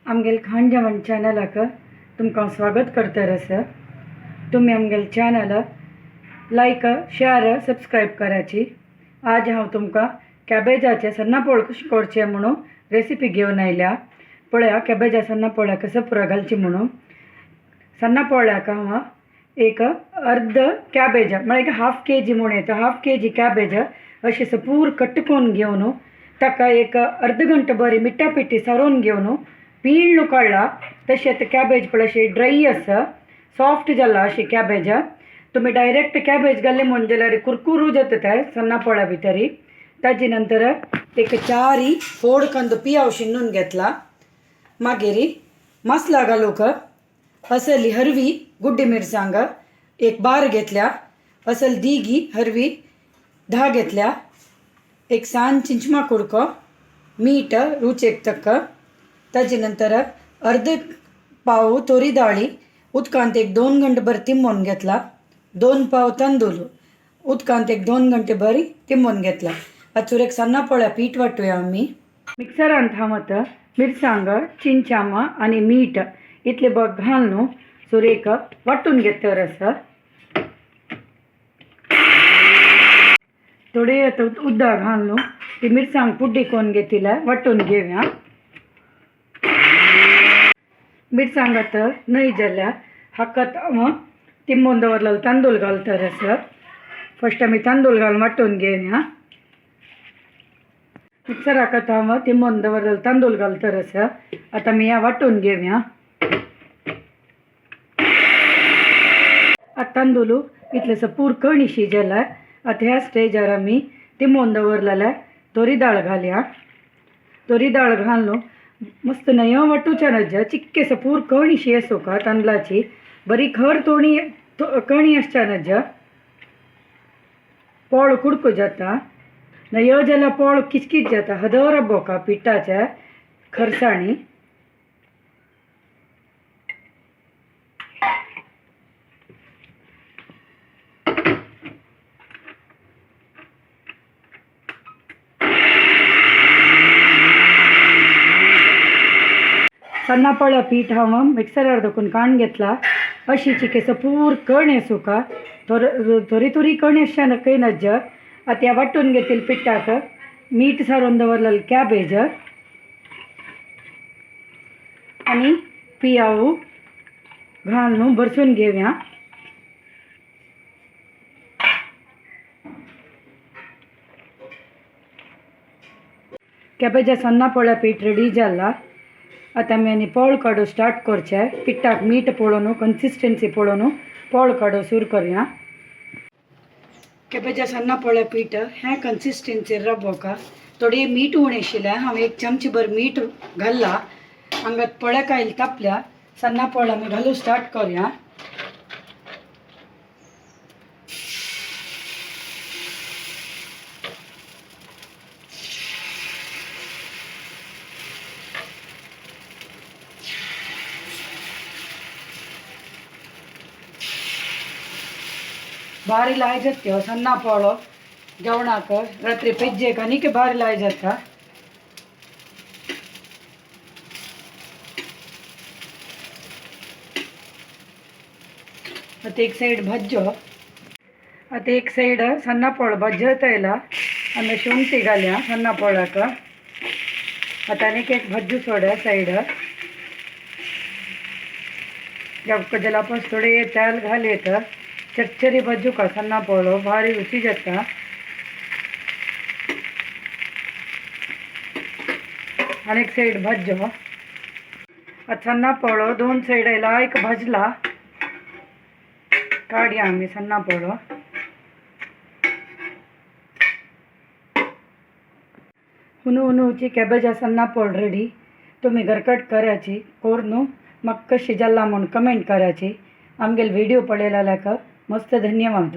आमगेल खाण जेवण चॅनलाक तुमकां स्वागत करतर आसा। तुमी आमगेल चॅनल लायक शेअर सबस्क्रायब कराची। आज हांव तुमकां कॅबेजाचे सन्नापोळ कशें करचें म्हणून रेसिपी घेवन आयल्या। पळया कॅबेजा सन्नापोळ्याक सपुरा घालची म्हणून। सन्नापोळ्याक हांव एक अर्द कॅबेज म्हळ्यार एक हाफ के जी म्हूण येता, हाफ के जी कॅबेज अशें सपूर कट करून घेवन ताका एक अर्द घंटो बरी मिठा पिठी सारोवन घेवन पीळ काडला। तशें कॅबेज पळय अशी ड्राय आसा, सॉफ्ट जाला अशी कॅबेज। तुमी डायरेक्ट कॅबेज घाली म्हूण जाल्यार कुरकुरू जाता ते सन्नापोळ्या भितरी। ताजे नंतर एक चारी फोड कंदो पियाव शिनून घेतला। मागीर मसला घालूंक असली हरवी गुड्डी मिरसांग एक बार घेतल्या, असल दिगी हरवी 10 घेतल्या, एक सान चिंचमा कुडको, मीठ रुचेक तक्क। ताजे नंतर अर्द पाव तोरी दाळी उदकांत एक 2 घंटे बरी तिंबोवन घेतला, 2 पाव तांदूळ उदकांत एक 2 घंटे बरी तिंबोवन घेतला। आतां एक सन्नापोळ्या पीठ वांटुया आमी। मिक्सरांत हांव आतां मिरसांग चिंचामा आनी मीठ इतले बग घालून सुरेक वांटून घेतर आसा। थोडे आतां उदक घालून ती मिरसांग पुड्डी करून घेतिल्या वांटून घेवया। मिरसांग आतां न्हय जाल्या हाका हांव तिंबोवन दवरलेलो तांदूळ घालतर आसा। फस्ट आमी तांदूळ घालून वांटून घेवया। मिक्सराक आतां हांव तिंबोवन दवरलेलो तांदूळ घालतर आसा। आतां आमी ह्या वांटून घेवया। आतां तांदूळ इतलें पूर कणीशी जाल्या। आतां ह्या स्टेजार आमी तिंबोवन दवरलेल्या तोरी दाळ घालया। तोरी दाळ घालून मस्त नय वांटूच्या नज्जा चिक्केस पूर कणीशी आसूका तांदळाची, बरी खर तोणी कणी आसच्या नज्जा। पोळ कुडको जाता, नय जाल्यार पोळ किचकीच जाता, हदर बोका पिठाच्या खरसाणी। सन्नापोळ्या पीठ हांव मिक्सरार दखून काडून घेतला। अशी चिकेस पूर कण सुका थोडी थोडी कण आसच्या खंय नज्जा। आतां ह्या वांटून घेतील पिठाक मीठ सारोवन दवरलेलं कॅबेज आनी पियाव घालून भरसून घेवया। कॅबेजा सन्नापोळ्या पीठ रेडी जाला। आतां आमी आनी पोळ काडूं स्टार्ट करचें। पिठाक मीठ पळोवन कन्सिस्टन्सी पळोवन पोळ काडूं सुरू करया। कॅबेजा सन्नापोळ्या पीठ हें कन्सिस्टन्सी रबोका थोडी मीठ उणें आशिल्लें, हांवें 1 चमची भर मीठ घाल्ला। हांगा पोळ्या कायल तापल्या सन्नापोळ आमी घालूं स्टार्ट करया। भारी लाय जाता सन्नापोळो जेवणाक, रात्री पेज्जेक आनीक भारी लाय जाता। आतां एक सायड भाज्यो, आतां एक सायड सन्नापोळ भाजत आयला। आमी शेंवती घालया सन्नापोळाक। आतां आनीक एक भाज्यो सोड्या सायड। जाल्यार थोडे तेल घालयत चरचरी भाजू का सन्नापोळो भारी रुची जाता। आनी एक सायड भाज्यो। आतां सन्नापोळो 2 सायड आयला, एक भाजला काडया आमी सन्नापोळो। हुनू हुनूची कॅबेजा सन्नापोळ रेडी। तुमी घरकट कराची करून म्हाका कशी जाला म्हूण कमेंट कराची। आमगेले व्हिडिओ पळयल्याक मस्त धन्यवाद।